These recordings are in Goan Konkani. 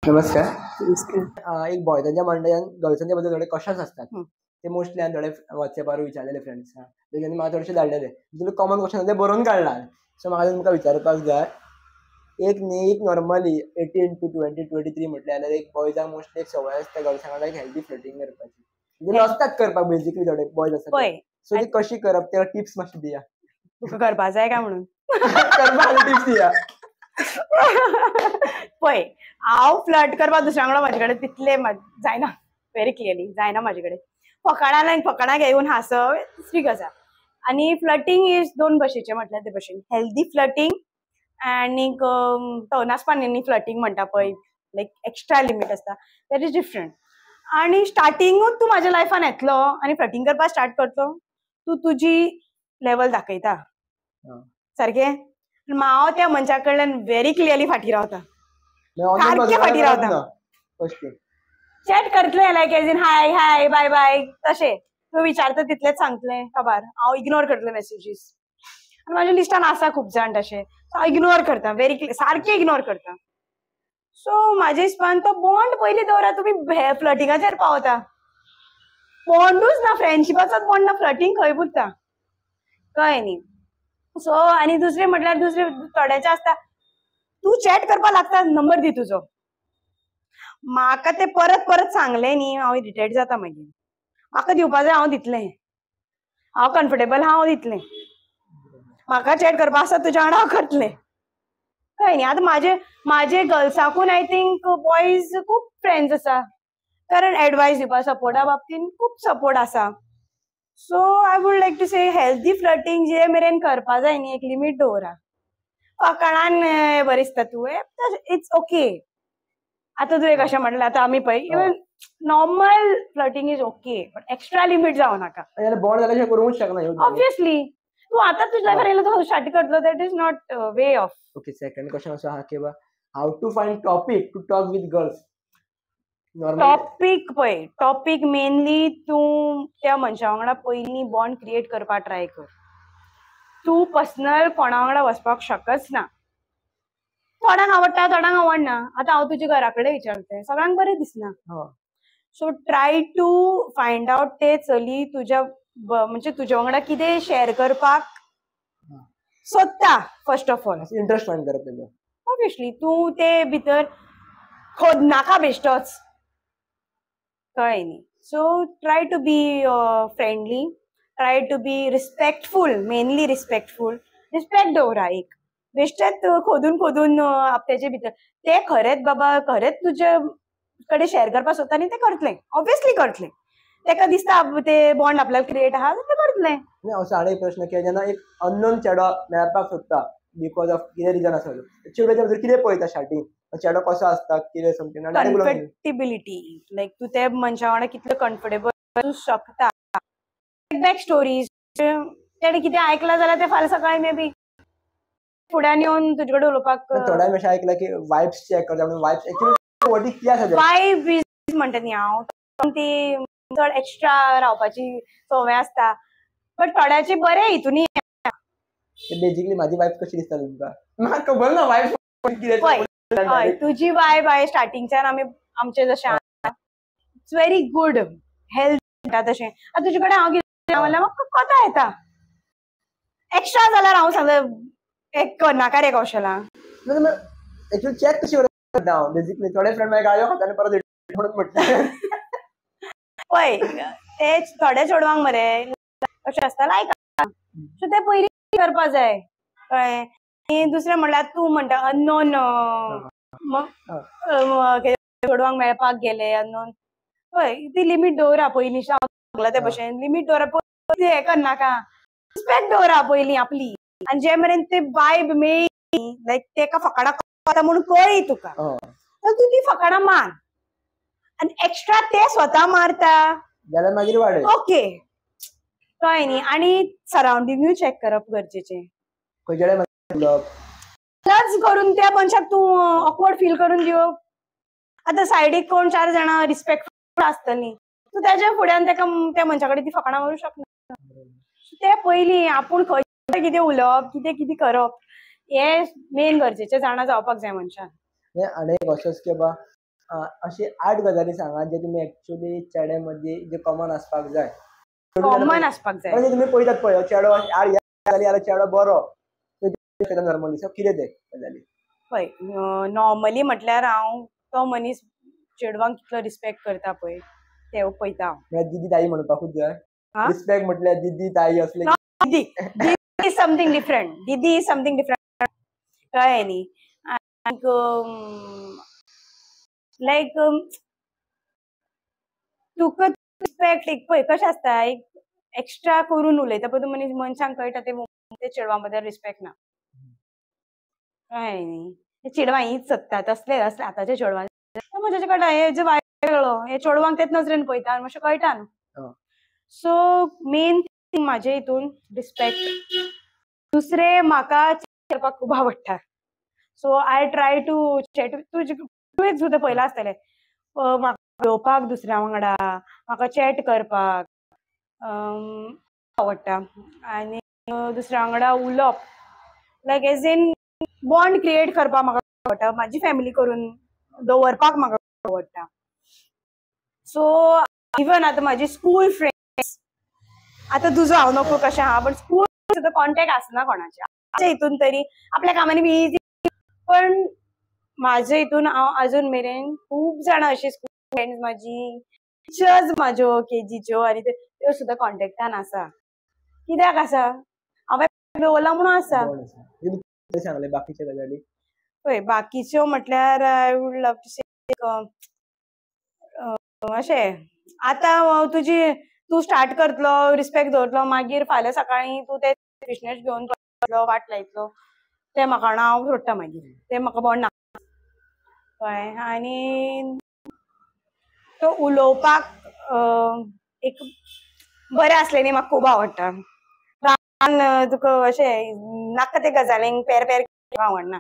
नमस्कार. नमस्कार. एक बॉयजांच्या म्हणण्यान गर्ल्सांच्या बद्दल थोडे क्वेश्चन्स असतात, ते मोस्टली हांवें थोडे वॉट्सॅपार विचारलेले फ्रेंड्सांक, तेंच्यांनी म्हाका थोडेशे धाडलेले, तितून कॉमन क्वेश्चन ते बरोवन काडला. सो म्हाका तुमकां विचारपाक जाय, एक न्ही एक नॉर्मली 18 to 20, 23 म्हटलें जाल्यार एक बॉयजांक मोस्टली एक संवय आसता गर्ल्सां वांगडा एक हेल्दी फ्लर्टिंग करपाची, म्हणजे नसतात करपाक बेजिकली थोडे बॉयज आसतात. पळय, सो ती कशी करप तेका टिप्स मातशी दिया. तुका करपा जाय काय म्हणून? करपाक टिप्स दिया. पळय, हांव फ्लर्ट करपाक दुसऱ्या वांगडा म्हाजे कडेन तितले जायना, व्हेरी क्लियरली जायना म्हाजे कडेन. फकाणां फकाणां घेवन हांसप दुसरी गजाल. आनी फ्लर्टिंग is दोन भशेचें म्हटल्यार ते भशेन हेल्दी फ्लर्टिंग आनीक तवनासपान्यांनी फ्लर्टिंग म्हणटा पळय, लायक एक्स्ट्रा लिमीट आसता, that is different. आनी स्टार्टिंगूच तूं म्हाज्या लायफान येतलो आनी फ्लर्टिंग करपाक स्टार्ट करतलो, तूं तुजी लेवल दाखयता सारकें. हांव त्या मनशा कडल्यान व्हेरी क्लियरली फाटीं रावता, सारकें फाटीं रावता. चॅट करतलें like as in hi hi bye bye तशें, तूं विचारता तितलेंच सांगतलें, खबर हांव इग्नोर करतलें मॅसेजीस. आनी म्हाज्या लिस्टान आसा खूब जाण तशें, हांव इग्नोर करता व्हेरी क्लियर, सारकें इग्नोर करता. सो म्हाज्या हिसपान तो बॉन्ड पयलीं दवरा, तुमी फ्लर्टिंगाचेर पावता. बॉन्डूच ना, फ्रेंडशिपाचोच बॉन्ड ना, फ्लर्टिंग खंय उरता, कळ्ळें न्ही. सो आनी दुसरें म्हटल्यार दुसरें थोड्यांचें आसता, तूं चॅट करपाक लागता, नंबर दी तुजो, म्हाका ते परत परत सांगलें न्ही, हांव इरिटेट जाता मागीर. म्हाका दिवपा जाय हांव दितलें, हांव कम्फर्टेबल हांव दितलें, म्हाका चॅट करपा आसा तुज्या वांगडा हांव करतलें, कळ्ळें न्ही. आतां म्हाजे म्हाजे गर्ल्साकून I think boys खूब फ्रेंड्स आसा, कारण एडवायस दिवपा सपोर्टा बाबतीन खूब सपोर्ट आसा. So I would like to say healthy flirting जे मेरेन करपा जाय न्ही, एक लिमीट दवरा. फकाणान बरें दिसता तूं, it's okay. आतां तुवें कशें म्हणलें, आतां आमी पळय even normal flirting is okay, but extra limit जावं नाका. बॉन्ड जाल्यार करूंक शकना. ऑब्वियसली तूं आतां तुज्या लायफान येयलो तूं स्टार्ट करतलो, that is not way of. Okay, second question असो आहा की how to find topic to talk with girls. Topic पळय, टॉपीक मेनली तूं त्या मनशा वांगडा पयलीं बॉन्ड क्रिएट करपाक ट्राय कर. तूं पर्सनल कोणा वांगडा वचपाक शकच ना. थोड्यांक आवडटा, थोड्यांक आवडना. आतां हांव तुज्या घरा कडेन विचारता, सगळ्यांक बरें दिसना. So try to find out ते चली तुज्या म्हणजे तुज्या वांगडा कितें शेअर करपाक सोदता, first of all interest find करप तेजो. ऑब्वियसली तूं ते भितर खोदनाका बेश्टोच, कळ्ळें न्ही. So try to be friendly, try to be respectful, mainly respectful. Respect दवरा एक, बेश्टेच खोदून खोदून आपल्याचे भितर ते खरेंच बाबा खरेंच तुजे कडेन शेअर करपाक सोदता न्ही, ते करतलें, ऑब्वियसली करतलें. तेका दिसता ते बॉन्ड आपल्याक क्रिएट आहा, ते करतलें. असो आनी एक प्रश्न की जेन्ना एक अननोन चेडो मेळपाक सोदता because of कितें रिजन आसलो, चेडवाच्या भितर कितें पळयता स्टार्टिंग, चेडो कसो आसता कितें समथींग? कम्फर्टेबिलिटी, लायक तूं त्या मनशा वांगडा कितलो कम्फर्टेबल वचूंक शकता. बॅक स्टोरीज तेणें कितें आयकलां जाल्यार तें फाल्यां सकाळीं मे बी फुड्यान येवन तुजे कडेन उलोवपाक. थोड्यांनी अशें आयकलां की वायब्स चॅक करता म्हणून, वायब्स एक्चुअली what is कितें आसा? वायब is म्हणटा न्ही हांव, ती चड एक्स्ट्रा रावपाची संवय आसता, बट थोड्याची बरें हितून. बेजिकली म्हाजी वायब कशी दिसता तुमकां? म्हाका खबर ना वायब कितें. हय, तुजी वायब हांवें स्टार्टिंगच्यान आमी आमचें जशें it's very good health म्हणटा तशें. आतां तुजे कडेन हांव कितें म्हणल्यार म्हाका कोता येता, एक्स्ट्रा जाल्यार हांव सांगता एक करनाका रे कौशला. एक्चुअली चॅक कशी करता हांव बेजिकली, थोडे फ्रेंड मागीर गाळयो खाता आनी परत म्हणून म्हणटा. पळय ते थोड्या चेडवांक मरे अशें आसता लायक, सो ते पयलीं करपा जाय, कळ्ळें. आनी दुसरें म्हणल्यार तूं म्हणटा अननोन चेडवांक मेळपाक गेले अननोन, पळय ती लिमीट दवरा पयलीं, सांगला ते भशेन लिमीट दवरा, पयलीं हें करनाका, रिस्पेक्ट दवरा पयलीं आपली. आनी जे मेरेन ते वायब मेळ्ळी लायक तेका फकाणां कोता म्हणून कळ्ळी तुका, तर तूं ती फकाणां मार, आनी एक्स्ट्रा ते स्वता मारता जाल्यार मागीर वाडय, ओके, कळ्ळें न्ही. आनी सरावंडिंगूय चॅक करप गरजेचें, लज करून त्या मनशाक तूं ऑकवर्ड फील करून दिवप. आतां सायडीक कोण चार जाणां रिस्पेक्टफूल आसतलीं, तूं तेज्या फुड्यान तेका त्या मनशा कडेन ती फकाणां मारूंक शकना. ते पयलीं आपूण खंय कितें उलोवप, कितें कितें करप हें मेन गरजेचें जाणा जावपाक जाय मनशान. आनी एक अशेंच की बाबा अशी 8 गजाली सांगा जे तुमी एक्चुअली चेडे मदीं जे कॉमन आसपाक जाय. कॉमन आसपाक जाय म्हणजे तुमी पळयतात पळय चेडो ह्या गजाली जाल्यार चेडो बरो नॉर्मली. सो कितें ते गजाली? पळय, नॉर्मली म्हटल्यार हांव तो मनीस चेडवांक कितलो रिस्पेक्ट करता पळय ते पळयता हांव. म्हळ्यार दिदी ताई म्हणपाकूच जाय? रिस्पेक्ट म्हटल्यार दिदी ताई असले? दिदी is something different. Didi is something different, कळ्ळें न्ही? आनीक लायक तुका रिस्पेक्ट एक पळय कशें आसता, एक एक्स्ट्रा करून उलयता पळय तूं मनीस, मनशांक कळटा ते चेडवां बद्दल रिस्पेक्ट ना, कळ्ळें न्ही? ते चेडवां हीच सोदता तसले असले आतांच्या चेडवां म्हज्या कळटा हे जे वेगळो हे चेडवांक तेच नजरेन पळयता आनी मातशें कळटा न्हू. सो मेन थिंग म्हाजे हितून रिस्पेक्ट. दुसरें म्हाका करपाक खूब आवडटा, so I try to chat. तुवें सुद्दां पळयलां आसतलें म्हाका उलोवपाक दुसऱ्या वांगडा, म्हाका चॅट करपाक आवडटा आनी दुसऱ्या वांगडा उलोवप, like as in bond create करपाक म्हाका आवडटा, म्हाजी फॅमिली करून दवरपाक म्हाका आवडटा. सो इवन आतां म्हाजी स्कूल फ्रेंड्स, आतां तुजो हांव नको कशें आहा, बट स्कूल सुद्दां कॉन्टेक्ट आसना कोणाचे आमच्या हितून तरी, आपल्या कामांनी बिजी, पण म्हाजे हितून हांव अजून मेरेन खूब जाणां अशी स्कूल फ्रेंड्स म्हाजी टिचर्स म्हाज्यो केजीच्यो आनी त्यो सुद्दां कॉन्टेक्टान आसा. कित्याक आसा? हांवें दवरला म्हणून आसा. सांगले बाकीचे गजाली? पळय बाकीच्यो म्हटल्यार I would love to say अशें आतां तुजी तूं स्टार्ट करतलो, रिस्पेक्ट दवरतलो, मागीर फाल्यां सकाळीं तूं ते बिजनेस घेवन वाट लायतलो, तें म्हाका हांव सोडटा मागीर, तें म्हाका बॉन्ड ना, कळ्ळें? आनी तो उलोवपाक एक बरें आसलें न्ही, म्हाका खूब आवडटा. रागान तुका अशें नाका ते गजालींक पेर पेर आवडना.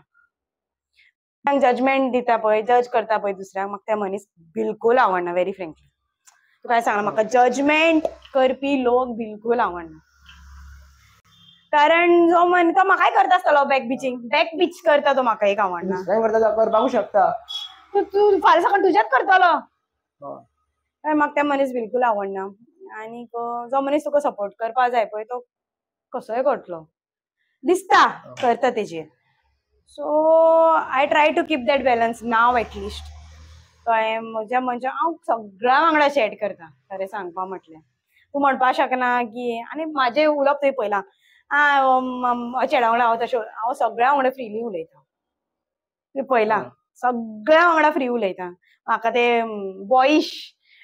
जजमेंट दिता पळय, जज करता पळय दुसऱ्यांक, म्हाका ते मनीस बिलकूल आवडना. व्हेरी फ्रेंकली तुका सांगलां, म्हाका जजमेंट करपी लोक बिलकूल आवडना. कारण जो मन तो म्हाकाय करता आसतलो बॅक बिचींग, बॅक बीच करता तो म्हाका एक आवडना. दुसऱ्यांक करपाकूच शकता. तूं फाल्यां सकाळीं तुज्याच करतलो. म्हाका ते मनीस बिलकूल आवडना. आनीक जो मनीस तुका सपोर्ट करपा जाय पळय तो कसोय करतलो, दिसता करता तेजेर. So I try to keep that balance now at least. कळ्ळें? म्हज्या म्हणजे हांव सगळ्या वांगडा चॅट करता, खरें सांगपा म्हटल्यार. तूं म्हणपा शकना की आनी म्हाजें उलोवप तुवें पळयलां, चेड्या वांगडा हांव तशें, हांव सगळ्या वांगडा फ्रिली उलयता, तुवें पळयलां, सगळ्या वांगडा फ्री उलयता. म्हाका ते बॉयीश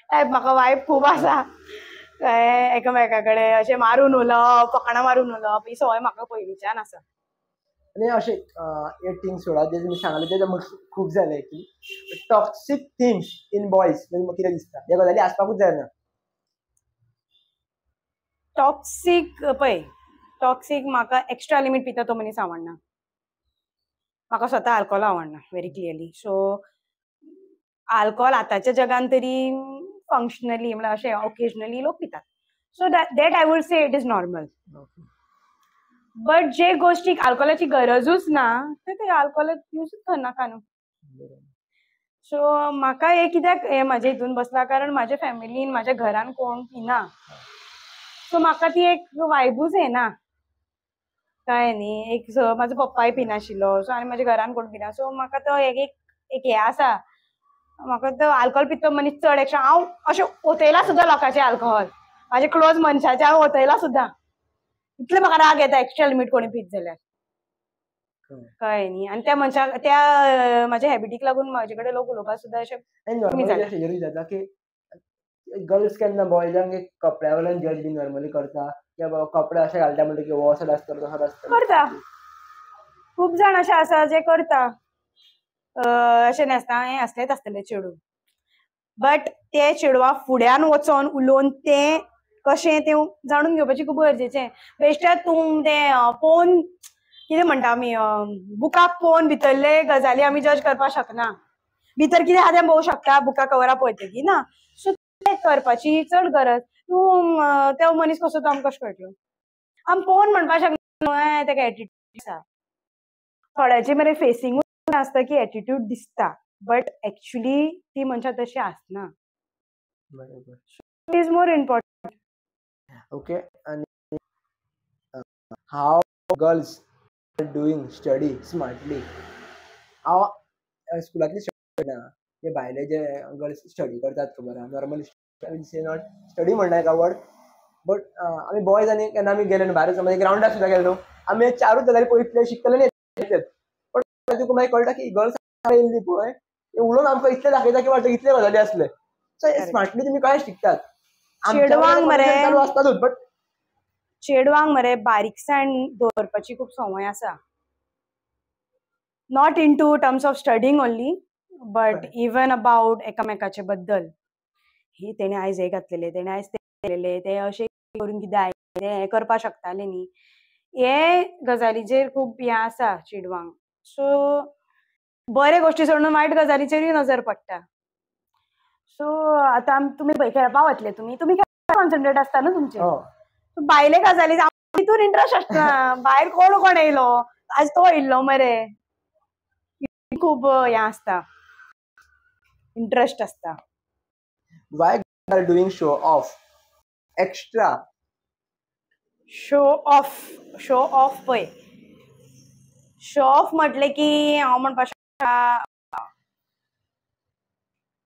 टायप म्हाका वायब खूब आसा, कळ्ळें? एकामेका कडेन अशें मारून उलोवप, फकाणां मारून उलोवप, ही संवय म्हाका पयलींच्यान आसा. आनी अशें एक थिंग सोडा जे तुमी सांगले ते खूब जाले की टॉक्सीक थिंग्स इन बॉयज म्हणजे कितें दिसता ह्या गजाली आसपाकूच जायना. टॉक्सीक पळय, टॉक्सीक म्हाका एक्स्ट्रा लिमीट पिता तो मनीस आवडना. म्हाका स्वता आल्कोहोल आवडना व्हेरी क्लियरली. सो आल्कोहोल आतांच्या जगान तरी फंक्शनली म्हळ्यार अशें ओकेजनली लोक पितात, so that I would say it is normal. But जे गोष्टीक आल्कोहोलाची गरजूच ना ते आल्कोहोल युजूच करनाका न्हू. सो म्हाका हें कित्याक हें म्हाजे हितून बसला, कारण म्हाज्या फॅमिलीन म्हाज्या घरान कोण पिना, सो म्हाका ती एक वायबूच येना, कळ्ळें न्ही? एक म्हाजो पप्पाय पिनाशिल्लो, सो आनी म्हाज्या घरान कोण पिना, सो म्हाका तो एक एक हें आसा, म्हाका तो आल्कोहोल पिता मनीस चड एक्स्ट्रा. हांव अशें ओतयला सुद्दां लोकांचें आल्कोहोल, म्हाजे क्लोज मनशाचें हांव ओतयला सुद्दां, इतलें म्हाका राग येता एक्स्ट्रा लिमीट कोणी पीत जाल्यार, कळ्ळें न्ही? आनी त्या मनशाक त्या म्हाज्या हॅबिटीक लागून म्हाजे कडेन लोक उलोवपाक सुद्दां अशें नॉर्मली जाता की गर्ल्स केन्ना बॉयजांक एक कपड्या वयल्यान जज बी नॉर्मली करता की बाबा कपडे अशे घालता म्हणटा की हो असो डान्स करता, असो डान्स करता. खूब जाण अशे आसा जे करता, अशें नासता हें आसलेच आसतलें चेडूं, बट ते चेडवा फुड्यान वचोन उलोवन तें कशें तें जाणून घेवपाचें खूब गरजेचें. बेश्टे तूं तें पळोवन कितें म्हणटा आमी, बुकाक पळोवन भितरले गजाली आमी जज करपाक शकना, भितर कितें आहा तें पळोवंक शकता बुका कवरां पळयतकीर ना. सो तें करपाची चड गरज. तूं तो मनीस कसो तो आमकां कशें कळटलो? आमी पळोवन म्हणपाक शकना तेका एटिट्यूड आसा. थोड्याचे मरे फेसिंगूच आसता की एटिट्यूड दिसता, बट एक्चुली ती मनशां तशी आसना. बरोबर. It is more important. Okay, आनी how girls are doing study smartly? हांव स्कुलांतली स्टडी ना, ते भायले जे गर्ल्स स्टडी करतात खबर आहा, नॉर्मली not study म्हणना एका वर्ड, बट आमी बॉयज आनी केन्ना आमी गेले न्हू भायर, समज ग्रावंडार सुद्दां गेले न्हू, आमी चारूच गजाली पळयतले, शिकतले न्ही. बट तुका मागीर कळटा की गर्ल्स येयल्ली पळय, ते उलोवन आमकां इतलें दाखयता की वाटता इतले गजाली आसले. सो स्मार्टली तुमी कशें शिकतात? चेडवांक मरे चालू आसतातूच, बट चेडवांक मरे बारीकसाण दवरपाची खूब संवय आसा. Not into terms of studying only, but even about एकामेकाचे बद्दल. ही तेणे आयज हें घातलेलें, तेणे आयज तें केलेलें, तें अशें करून कितें आयलें, तें हें करपाक शकतालें न्ही, हे गजालीचेर खूब हें आसा चेडवांक. सो बरे गोश्टी सोडून वायट गजालीचेरूय नजर पडटा. सो आतां तुमी पळय खेळपा वतले, तुमी तुमी कॉन्सन्ट्रेट आसता न्हू तुमचेर. भायले गजाली तितून इंट्रस्ट आसना. भायर कोण कोण येयलो, आज तो येयल्लो मरे, खूब हें आसता, इंट्रस्ट आसता. Why are doing show off extra? Show off, show off पळय, शो ऑफ म्हटलें की हांव म्हणपाक शकता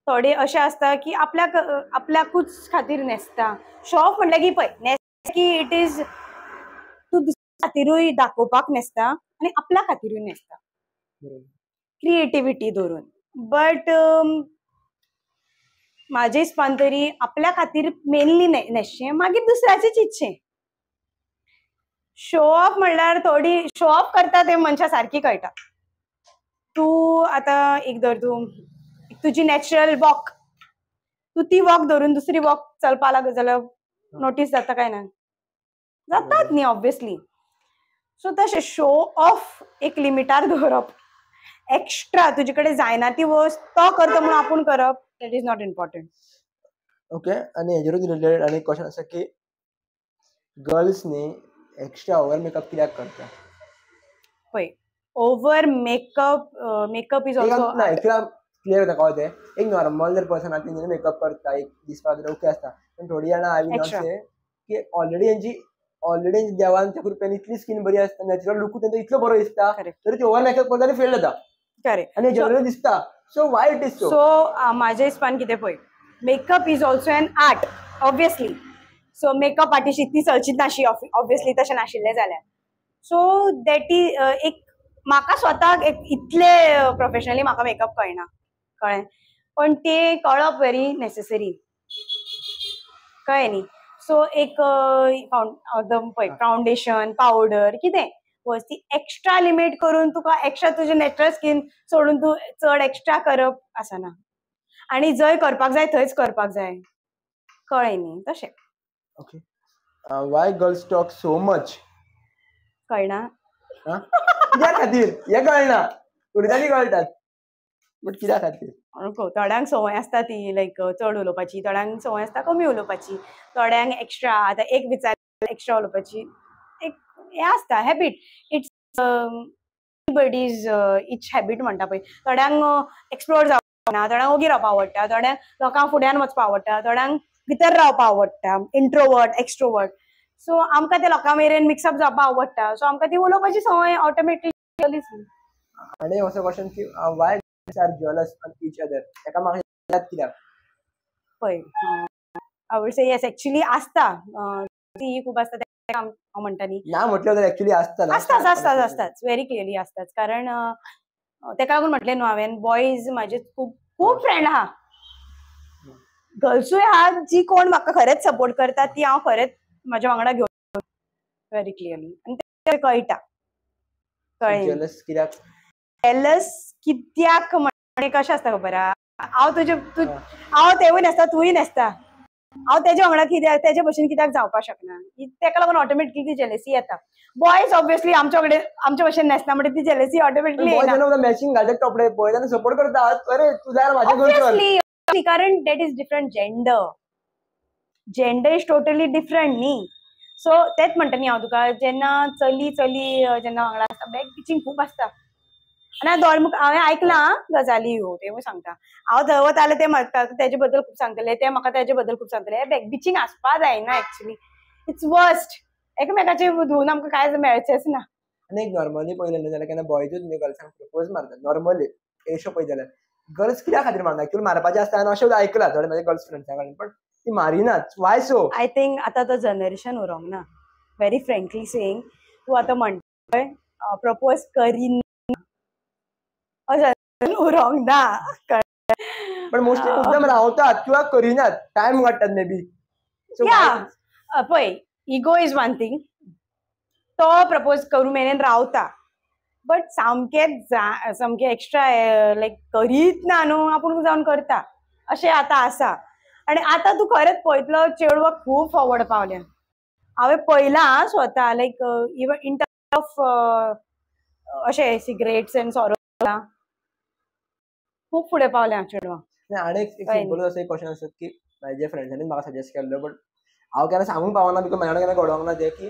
थोडे अशें आसता की आपल्याक आपल्याकूच खातीर न्हेसता. शो ऑफ म्हटलें की पळय न्हेसता की it is तूं दुसऱ्या खातीरूय दाखोवपाक न्हेसता आनी आपल्या खातीरूय न्हेसता, क्रिएटिविटी धरून. बट म्हाजे हिसपान तरी आपल्या खातीर मेनली न्हेसचें, मागीर दुसऱ्याचें चिंतचें. शो ऑफ म्हणल्यार थोडी शो ऑफ करता ते मनशां सारकी कळटा. तूं आतां एक धर, तूं तुजी नॅचरल वॉक, तूं ती वॉक धरून दुसरी वॉक चलपा लागत जाल्यार नोटीस जाता काय ना? जातात न्ही ऑब्वियसली. सो तशें शो ऑफ एक लिमिटार दवरप, एक्स्ट्रा तुजे कडेन जायना ती वस्त तो करता म्हणून आपूण करप, that is not important. Okay, आनी हेजेरूच रिलेटेड आनी क्वेश्चन आसा की गर्ल्स न्ही एक्स्ट्रा ओवर मेकअप कित्याक करता? पळय, over makeup, makeup is also ना एक्चुअली क्लियर जाता कळ्ळें तें. एक नॉर्मल जर पर्सन आसा तेंच्यानी मेकअप करता, एक दिसपाक जर ओके आसता, पण थोडी जाणां I will not से की ऑलरेडी हेंची ऑलरेडी देवान त्या कृपेन इतली स्कीन बरी आसता, नॅचरल लुकूय तेंचो इतलो बरो दिसता, तरी ती ओवर मेकअप करता आनी फेल जाता. करेक्ट. आनी जनरली दिसता. So why it is so? So म्हाज्या हिसपान कितें पळय, makeup is also an art obviously. So makeup artist इतली चलचीच नाशी ऑब्वियसली तशें नाशिल्लें जाल्यार. सो that is एक म्हाका स्वताक एक इतले प्रोफेशनली म्हाका मेकअप कळना, कळ्ळें, पण ते कळप व्हेरी नेसेसरी, कळ्ळें न्ही. सो एक पळय फावंडेशन, पावडर, कितें वस्त ती एक्स्ट्रा लिमीट करून तुका एक्स्ट्रा तुजें नॅचरल स्कीन सोडून तूं चड एक्स्ट्रा करप आसना, आनी जंय करपाक जाय थंयच करपाक जाय, कळ्ळें न्ही तशें. Okay, why girls talk so much? कळना कित्या खातीर हें कळना, उलयताली कळटात, बट कित्या खातीर? थोड्यांक संवय आसता ती लायक चड उलोवपाची, थोड्यांक संवय आसता कमी उलोवपाची, थोड्यांक एक्स्ट्रा आतां एक विचार एक्स्ट्रा उलोवपाची, एक हें आसता habit. It's everybody's each habit म्हणटा पळय. थोड्यांक एक्सप्लोर जावपाक ना, थोड्यांक ओगी रावपाक आवडटा, थोड्यांक लोकां फुड्यान वचपाक आवडटा, थोड्यांक भितर रावपाक आवडटा, इंट्रोवर्ट एक्स्ट्रोवर्ट. सो आमकां ते लोकां मेरेन मिक्सअप जावपाक आवडटा, सो आमकां ती उलोवपाची संवय ऑटोमॅटिकली. आनी असो क्वेश्चन की why are jealous on each other? एका म्हाका कित्याक? पळय, I would say yes, actually आसता ती खूब आसता, हांव म्हणटा न्ही ना म्हटलं तर ऍक्च्युली आसता, आसताच आसताच आसताच, व्हेरी क्लियरली आसताच. कारण तेका लागून म्हटलें न्हू हांवें, बॉयज म्हाजे खूब खूब फ्रेंड आहा, गर्ल्सूय आहा जी कोण म्हाका खरेंच सपोर्ट करता, ती हांव खरेंच म्हाज्या वांगडा घेवन व्हेरी क्लियरली, आनी ते कळटा. कळ्ळें? जेलस कित्याक? जेलस कित्याक म्हणजे कशें आसता खबर आहा, हांव तुजे हांव तेवूय न्हेसता, तूंय न्हेसता, हांव तेज्या वांगडा कित्याक तेजे भशेन कित्याक जावपाक शकना, तेका लागून ऑटोमॅटिकली ती जेलसी येता. बॉयज ऑब्वियसली आमच्या कडेन आमच्या भशेन न्हेसना म्हणटा ती जेलसी ऑटोमॅटिकली येना. मॅचिंग घालतात कपडे, बॉयजांना सपोर्ट करतात, अरे तूं जाल्यार म्हाजे ऑब्वियसली, कारण that is different gender, gender is totally different न्ही. सो तेच म्हणटा न्ही हांव तुका, जेन्ना चली चली जेन्ना वांगडा आसता बॅक बिचिंग खूब आसता, आनी दोळे हांवें आयकलां गजाली ह्यो, तेवूय सांगता. हांव थंय वतालें ते म्हाका तेजे बद्दल खूब सांगतले, ते म्हाका तेजे बद्दल खूब सांगतले. बॅक बिचींग आसपा जायना एक्चुली, it's worst. एकमेकाचे धुवन आमकां कांय मेळचेंच ना. आनी एक नॉर्मली पळयलें जाल्यार केन्ना बॉयजूच न्ही गर्ल्सांक प्रपोज मारतात नॉर्मली एशो पळयत जाल्यार. गर्ल्स कित्या खातीर मारना? एक्चुअली मारपाचें आसता आनी अशें आयकलां थोडे म्हाजे गर्ल्स फ्रेंड्सां कडेन, पण ती मारिनात. Why so? I think आतां तो जनरेशन उरोंक ना. व्हेरी फ्रेंकली सेईंग, तूं आतां म्हणटा प्रपोज करीन उरोंक ना. पण मोस्टली मुद्दम रावतात किंवा करिनात, टायम काडटात मे बी. या पळय, इगो is one thing, तो प्रपोज करूं मेरेन रावता, बट सामकेंच सामकें एक्स्ट्रा लायक करीत ना न्हू, आपूण जावन करता अशें आतां आसा. आनी आतां तूं खरेंच पळयतलो चेडवां खूब फॉवर्ड पावल्या. हांवें पळयलां स्वता, like even in terms of अशें सिगरेट्स एंड सोरो खूब फुडें पावल्या चेडवां. आनी एक सिंपल असो एक क्वेश्चन आसा की म्हाज्या फ्रेंड्सांनी म्हाका सजेस्ट केल्लो, बट हांव केन्ना सांगूंक पावना because म्हाज्या केन्ना घडोवंक ना तें, की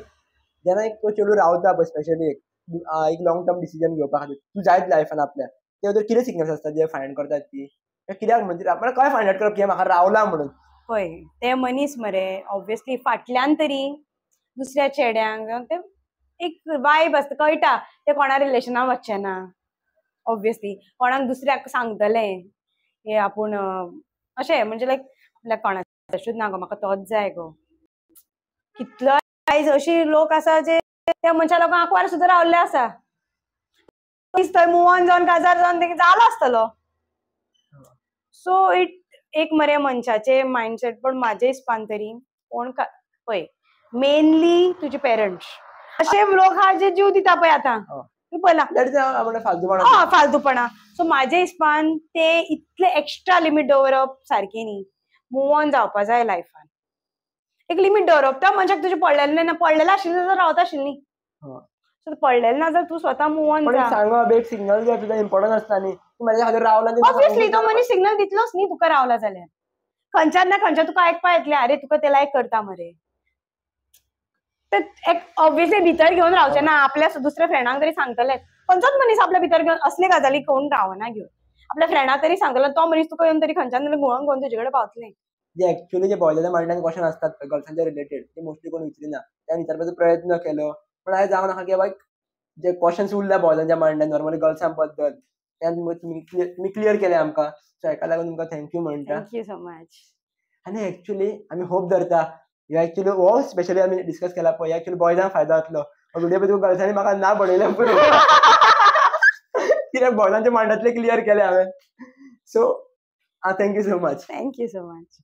जेन्ना एक चेडूं रावता पळय स्पेशली एक लॉंग टर्म डिसिजन घेवपा खातीर, तूं जायत लायफान आपल्या, ते भितर कितें सिग्नल्स आसता जे फायंड करतात ती कित्याक म्हणजे आपल्याक कशें फायंड आउट करप की म्हाका रावला म्हणून? पळय ते मनीस मरे ऑब्वियसली फाटल्यान तरी दुसऱ्या चेड्यांक ते एक वायब आसता, कळटा ते कोणा रिलेशनान वचचे ना ऑब्वियसली, कोणाक दुसऱ्याक सांगतले हे आपूण अशें म्हणजे लायक आपल्याक कोणाचूच ना गो, म्हाका तोच जाय गो. कितलो आयज अशी लोक आसा जे त्या मनशा लोकांक आंकवार सुद्दां रावल्ले आसा, थंय मूव ऑन जावन काजार जावन तें जालो आसतलो. सो it एक मरे मनशाचे मायंडसेट. पण म्हाजे हिसपान तरी कोण पळय मेनली तुजे पेरंट्स अशे लोक आहा जे जीव दिता पळय आतां, तूं पळयला फालतूपणा. सो म्हाजे हिसपान ते इतले एक्स्ट्रा लिमीट दवरप सारकें न्ही, मूव ऑन जावपा जाय लायफान. एक लिमीट दवरप, त्या मनशाक तुजें पडलेलें ना, पडलेलें आशिल्लें जाल्यार रावता आशिल्ली न्ही, सो पडलेलें ना जाल्यार तूं स्वता मूव ऑन जा. सांगप एक सिग्नल दिवप तुजें इम्पॉर्टंट आसता न्ही, तूं म्हाज्या खातीर रावला ऑब्वियसली तो मनीस सिग्नल दितलोच न्ही तुका रावला जाल्यार, खंयच्यान ना खंयच्या तुका आयकपा येतलें, अरे तुका ते लायक करता मरे. ते एक ऑब्वियसली भितर घेवन रावचें ना, आपल्या दुसऱ्या फ्रेंडांक तरी सांगतले. खंयचोच मनीस आपल्या भितर घेवन असले गजाली कोण रावना घेवन, आपल्या फ्रेंडाक तरी सांगतलो, तो मनीस तुका येवन तरी खंयच्यान तरी घुंवोन घुंवोन तुजे कडेन पावतले. जे एक्चुअली जे बॉयजाच्या मायंडान क्वेश्चन असतात गर्ल्सांच्या रिलेटेड ते मोस्टली कोण विचारिना, त्या विचारपाचो प्रयत्न केलो, पण हांवें जावं नाका की बाबा जे क्वेश्चन्स उरल्या बॉयजांच्या मायंडान नॉर्मली गर्ल्सां बद्दल ते तुमी क्लियर केले आमकां, सो हेका लागून तुमकां thank you म्हणटा. Thank you so much. आनी एक्चुअली आमी होप धरता ह्यो एक्चुअली हो स्पेशली आमी डिस्कस केला पळय, एक्चुअली बॉयजांक फायदो जातलो. व्हिडिओ पळय गर्ल्सांनी म्हाका ना बडयलें पुरो, कित्याक बॉयजांच्या मायंडांतले क्लियर केले हांवें. So thank you so much. Thank you so much.